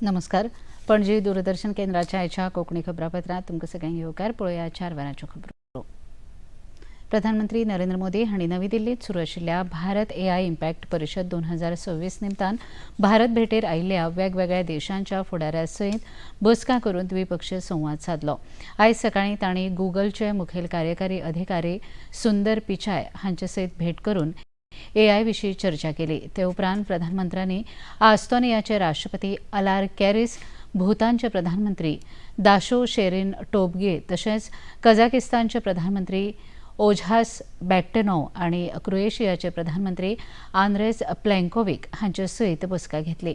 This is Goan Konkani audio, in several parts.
नमस्कार. पणजी दूरदर्शन केंद्राच्या आयच्या कोंकणी खबरापत्रांत तुमकां सगळ्यांक येवकार. पळोवया 4 वरांच्यो खबरो. प्रधानमंत्री नरेंद्र मोदी हांणी नवी दिल्लीत सुरू आशिल्ल्या भारत एआय इम्पॅक्ट परिशद 2026 निमतान भारत भेटेर आयिल्ल्या वेगवेगळ्या देशांच्या फुडाऱ्या सयत बसका करून द्विपक्षीय संवाद सादलो. आयज सकाळीं तांणी गुगलचे मुखेल कार्यकारी अधिकारी सुंदर पिचाय हांचे सयत भेट करून एआय विशीं चर्चा केली. ते उपरांत प्रधानमंत्र्यांनी आस्तोनियाचे राष्ट्रपती अलार कॅरिस, भूतानचे प्रधानमंत्री दाशो शेरिन टोबगे, तशेंच कझाकिस्तानचे प्रधानमंत्री ओझास बॅक्टेनोव आनी क्रोएशियाचे प्रधानमंत्री आंद्रेस प्लँकोविक हांचे सयत बसका घेतली.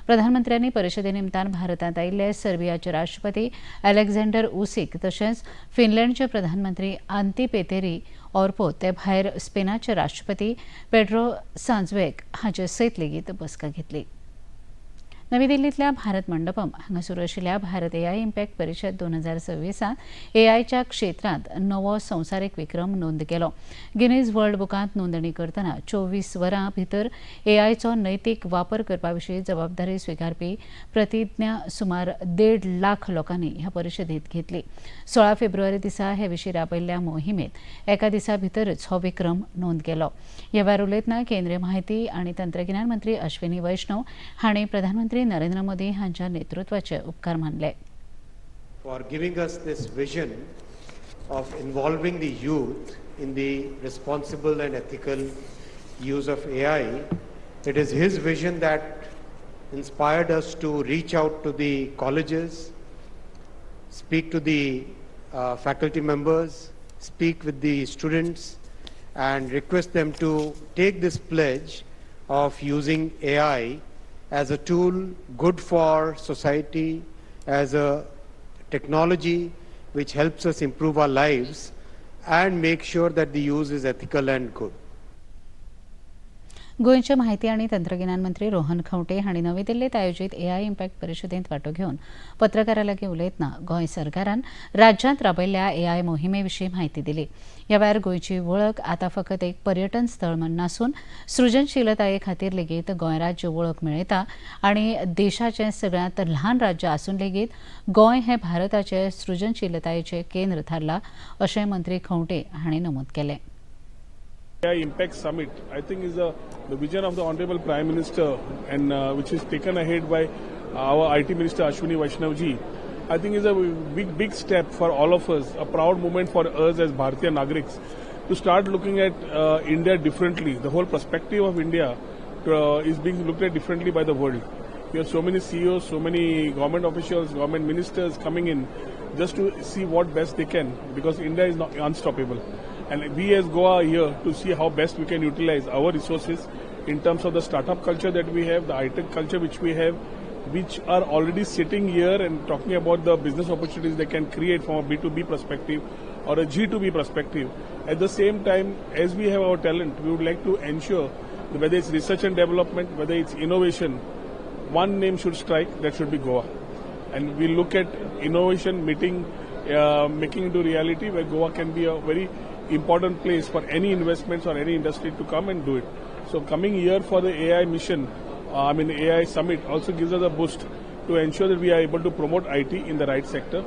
प्रधानमंत्र्यांनी परिशदे निमतान भारतांत आयिल्ले सर्बियाचे राष्ट्रपती अलेक्झांडर उसिक तशेंच फिनलँडचे प्रधानमंत्री आंती पेतेरी ऑर्पो, ते भायर स्पेनाचे राष्ट्रपती पेड्रो सांजवेक हांचे सयत लेगीत बसका घेतली. नवी दिल्लींतल्या भारत मंडपम हांगा सुरू आशिल्ल्या भारत एआय इम्पॅक्ट परिशद 2026त एआयच्या क्षेत्रांत नवो संवसारीक विक्रम नोंद केलो. गिनीज वर्ल्ड बुकांत नोंदणी करतना 24 वरां भितर एआयचो नैतीक वापर करपा विशीं जबाबदारी स्विकारपी प्रतिज्ञा सुमार 1.5 लाख लोकांनी ह्या परिशदेंत घेतली. 16 फेब्रुवारी दिसा हे विशीं राबयल्ल्या मोहिमेंत एका दिसा भितरच हो विक्रम नोंद केलो. ह्या वेळार उलयतना केंद्रीय म्हायती आनी तंत्रगिन्यान मंत्री अश्विनी वैष्णव हांणी प्रधानमंत्री नरेंद्र मोदी हांच्या नेतृत्वाचे उपकार मानले. For giving us this vision of involving the youth in the responsible and ethical use of AI. It is his vision that inspired us to reach out to the colleges, speak to the faculty members, speak with the students, and request them to take this pledge of using AI as a tool good for society, as a technology which helps us improve our lives and make sure that the use is ethical and good. गोंयचे म्हायती आनी तंत्रगिन्यान मंत्री रोहन खंवटे हांणी नवी दिल्लीत आयोजीत एआय इम्पॅक्ट परिशदेंत वांटो घेवन पत्रकारां लागीं उलयतना गोंय सरकारान राज्यांत राबयल्ल्या एआय मोहिमे विशीं म्हायती दिली. ह्या वेळार गोंयची वळख आतां फकत एक पर्यटन स्थळ म्हण नासून सृजनशीलताये खातीर लेगीत गोंय राज्य वळख मेळयता आनी देशाचें सगळ्यांत ल्हान राज्य आसून लेगीत गोंय हें भारताचें सृजनशीलतायेचें केंद्र थारलां, अशें मंत्री खंवटे हांणी नमूद केलें. AI Impact Summit, I think, is the vision of the Honorable Prime Minister and which is taken ahead by our IT Minister Ashwini Vaishnav ji. I think is a big, big step for all of us, a proud moment for us as Bharatiya Nagriks to start looking at India differently. The whole perspective of India is being looked at differently by the world. We have so many CEOs, so many government officials, government ministers coming in just to see what best they can, because India is not unstoppable. And we as Goa are here to see how best we can utilize our resources in terms of the startup culture that we have, the high-tech culture which we have, which are already sitting here and talking about the business opportunities they can create from a B2B perspective or a G2B perspective. At the same time, as we have our talent, we would like to ensure that whether it's research and development, whether it's innovation, one name should strike, that should be Goa. And we look at innovation meeting, making into reality, where Goa can be a very important place for any investments or any industry to come and do it. So coming here for the AI mission, I mean AI summit, also gives us a boost to ensure that we are able to promote IT in the right sector.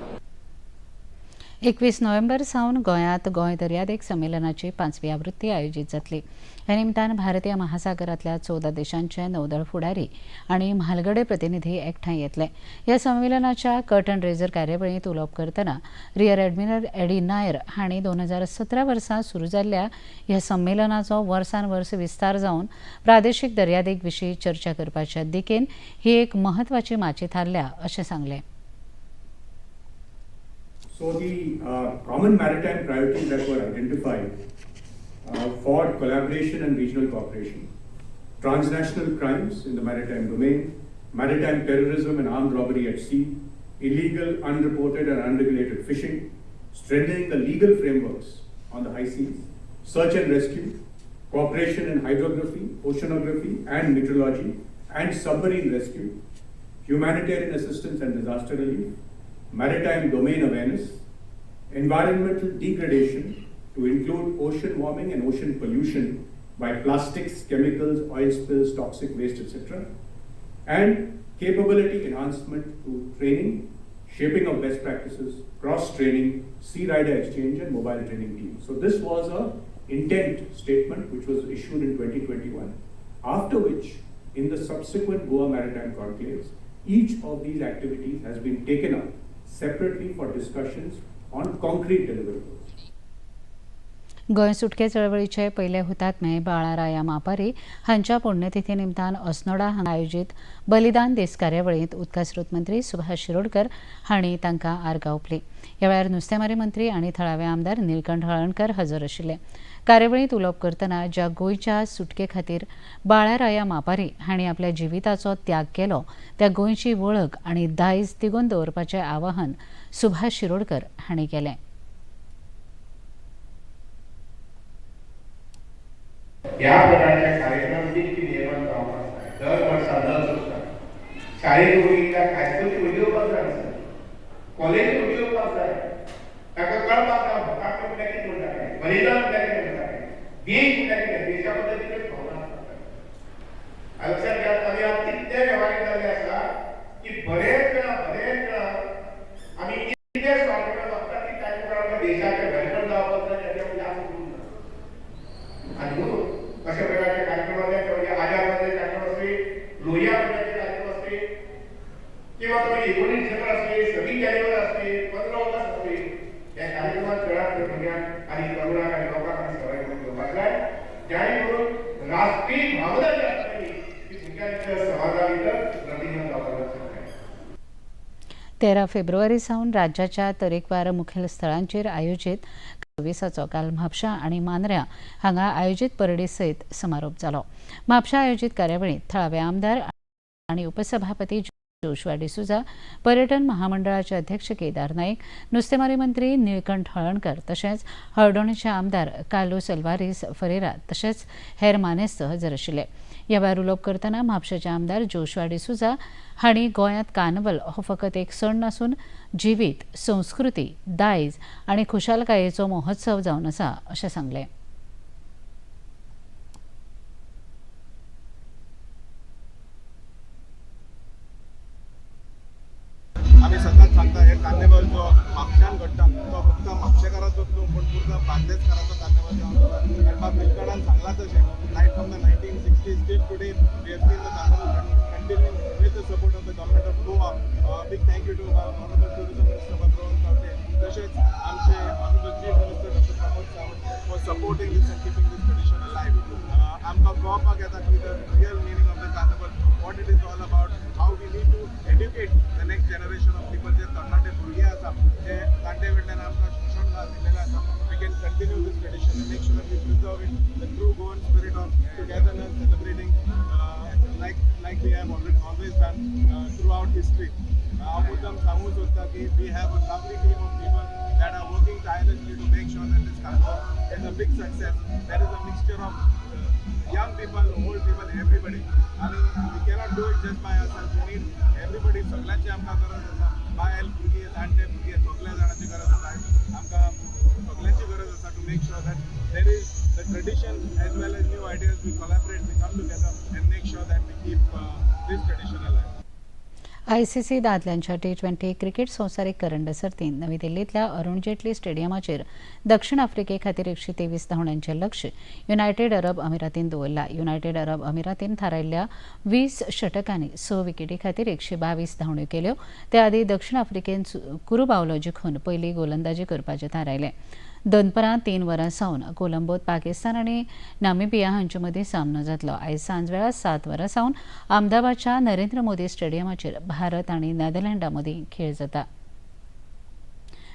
21 November सावन गोंयांत गोंय दर्यादेग संमेलनाची पांचवी आवृत्ती आयोजीत जातली. ह्या निमतान भारतीय महासागरांतल्या 14 देशांचे नौदळ फुडारी आनी म्हालगडे प्रतिनिधी एकठांय येतले. ह्या संमेलनाच्या कर्टन रेझर कार्यावळींत उलोवप करतना रियर एडमिरल एडी नायर हांणी 2017 वर्सा सुरू जाल्ल्या ह्या संमेलनाचो वर्सान वर्स विस्तार जावन प्रादेशीक दर्यादेग विशीं चर्चा करपाच्या दिकेन ही एक म्हत्वाची माची थारल्या, अशें सांगलें. So the common maritime priorities that were identified for collaboration and regional cooperation: transnational crimes in the maritime domain, maritime terrorism and armed robbery at sea, illegal, unreported and unregulated fishing, strengthening the legal frameworks on the high seas, search and rescue, cooperation in hydrography, oceanography and meteorology, and submarine rescue, humanitarian assistance and disaster relief, maritime domain awareness, environmental degradation to include ocean warming and ocean pollution by plastics, chemicals, oil spills, toxic waste, etc., and Capability enhancement through training, shaping of best practices, cross-training, sea rider exchange and mobile training team. So this was a intent statement which was issued in 2021, after which in the subsequent Goa Maritime Conclaves, each of these activities has been taken up separately for discussions on concrete deliverables. Goa सुटके चळवळीचे पयले हुतात्मे बाळाराया मापारी हांच्या पुण्यतिथी निमतान अस्नोडा हांगा आयोजीत बलिदान दीस कार्यावळींत उदका स्रोत मंत्री सुभाष शिरोडकर हांणी तांकां आर्गां ओंपली. ह्या वेळार नुस्तेमारी मंत्री आनी थळावे आमदार निळकंठ हळर्णकर हजर आशिल्ले. कार्यावळींत उलोवप करतना ज्या गोंयच्या सुटके खातीर बाळाराया मापारी हांणी आपल्या जिविताचो त्याग केलो त्या गोंयची वळख आनी दायज तिगोवन दवरपाचें आवाहन सुभाष शिरोडकर हांणी केलें. ह्या प्रकारच्या कार्यक्रम नित्य नियमान जावपाक जाय, दर वर्सा न चुकता. शाळेत भुरगीं हायस्कूल भुरगीं येवपाक जाय, कॉलेजीत भुरगीं येवपाक जाय. ताका कळपाक जाय हुतात्मे म्हणल्यार कितें म्हणटा काय, बलिदान म्हणल्यार कितें म्हणटा काय, देश म्हणल्यार कितें, देशा बद्दल कितें भावना आसता. लक्षात घेयात, आमी आज कितले वेव्हारीक जाल्ले आसा की बरेच वेळा आमी कितले स्वातंत्र्य मागता की ताचे मुखार आमकां देशाचें बरेपण जावपाक जाय, ताच्या फुडें आसूं करूंक ना. आनी म्हणून अशा प्रकारचे कार्यक्रम आसले, म्हणजे आझाद कार्यक्रम असले, लोहिया मंडळाचे कार्यक्रम असले, किंवा तो 19 डिसेंबर असले, 26 जानेवारी असले, 15 ऑगस्ट असले, या कार्यक्रमात चडात चड भुरग्यांक आनी तरुणांक आनी लोकांक आमी सहभागी करून घेवपाक जाय, जाणे करून राष्ट्रीय भावना जी आसता ती भुरग्यांच्या समाजा भितर प्रतिनिधित्व जावपाक जाय. 13 फेब्रुवारी सावन राज्याच्या तरेकवार मुखेल स्थळांचेर आयोजीत 24 काल म्हापशा आनी मांद्र्या हांगा आयोजीत परेडी सयत समारोप जालो. म्हापशा आयोजीत कार्यावळींत थळावे आमदार आनी उपसभापती जोशुआ डिसोझा, पर्यटन महामंडळाचे अध्यक्ष केदार नाईक, नुस्तेमारी मंत्री निळकंठ हळर्णकर तशेंच हळदोणेचे आमदार कार्लुस अल्वारीस फरेरा तशेंच हेर मानेस्त हजर आशिल्ले. ह्या वेळार उलोवप करतना म्हापशेचे आमदार जोशुआ डिसोझा हांणी गोंयांत कार्नवल हो फकत एक सण नासून जिवीत, संस्कृती, दायज आनी खुशालकायेचो महोत्सव जावन आसा अशें सांगलें. आमी सदांच सांगता, हे कार्निवल जो म्हापश्यान घडटा तो फक्त म्हापशेकाराचोच न्हू पूण पूर्ण बार्देसकाराचो कार्निवल जावन आसा. आनी बाब निलकंठान सांगलां तशें, right from the 1960s till today we have seen the carnival continue with the support of the government of Goa. Big thank you to honourable tourism minister Rohan Khaunte, तशेंच आमचे honourable chief minister doctor Pramod Sawant for supporting this and keeping this tradition alive. आमकां कळपाक येता की the real meaning of the carnival, what it is all about, how we need to educate the next generation of people, जे तरणाटे भुरगे आसा, जे जाणटे कडल्यान आमकां शिक्षण दिल्लेलें आसा, we can continue this tradition and make sure we preserve it, the true Goan spirit of togetherness, celebrating like we have already always done throughout history. हांव मुद्दम सांगूंक सोदता की we have a lovely team of people that are working tirelessly to make sure that this carnival is a big success. There is a mixture of young people, old people, everybody. आणि we cannot do it just by ourselves. We need everybody. सगळ्यांची आमकां गरज आसा. बायल, भुरगीं, जाणटे भुरगे, सगळ्या जाणांची गरज आसा. आमकां सगळ्यांची गरज आसा to make sure that there is the tradition as well as new ideas. We collaborate, we come together and make sure that we keep this tradition alive. ICC दादल्यांच्या टी-20 क्रिकेट संवसारीक करंड सर्तींत नवी दिल्लींतल्या अरुण जेटली स्टेडियमाचेर दक्षिण आफ्रिके खातीर 123 धांवड्यांचें लक्ष्य युनायटेड अरब अमिरातीन दवरलां. युनायटेड अरब अमिरातीन थारायल्ल्या 20 षटकांनी 6 विकेटी खातीर 122 धांवड्यो केल्यो. त्या आदीं दक्षिण आफ्रिकेन कुरुबावलो जिखून पयली गोलंदाजी करपाचें थारायलें. दनपरां 3 वरां सावन कोलंबोत पाकिस्तान आनी नामिबिया हांचे मदीं सामनो जातलो. आयज सांजवेळा 7 वरां सावन अहमदाबादच्या नरेंद्र मोदी स्टेडियमाचेर भारत आनी नेदरलँडा मदीं खेळ जाता.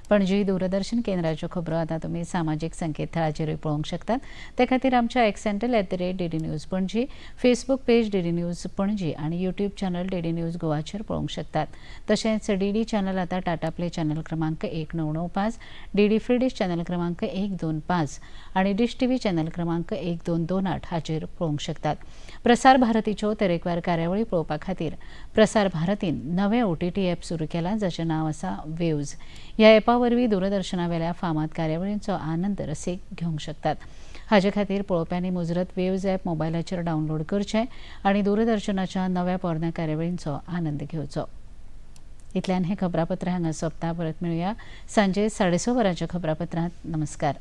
पणजी दूरदर्शन केंद्राच्यो खबरो आतां तुमी सामाजीक संकेतथळाचेरूय पळोवंक शकतात. ते खातीर आमच्या X handle @DDNews Panaji, Facebook page DD News Panaji आनी युट्यूब चॅनल डीडी न्यूज गोवाचेर पळोवंक शकतात. तशेंच डीडी चॅनल आतां टाटा प्ले चॅनल क्रमांक 1995, डीडी फ्री डिश चॅनल क्रमांक 125 आनी डिश टीव्ही चॅनल क्रमांक 1228 हाचेर पळोवंक शकतात. प्रसार भारतीच्यो तरेकवार कार्यावळी पळोवपा खातीर प्रसार भारतीन नवें ओटीटी ॲप सुरू केलां, जाचें नांव आसा वेव्ज. ह्या ॲपा वरवीं दूरदर्शनावेल्या फामाद कार्यावळींचो आनंद रसीक घेवंक शकतात. हाजे खातीर पळोवप्यांनी मुजरत वेव्ज ॲप मोबायलाचेर डावनलोड करचें आनी दूरदर्शनाच्या नव्या पोरण्या कार्यावळींचो आनंद घेवचो. इतल्यान हें खबरापत्र हांगा सोंपता. परत मेळुया सांजे 6:30 वरांच्या खबरापत्रांत. नमस्कार.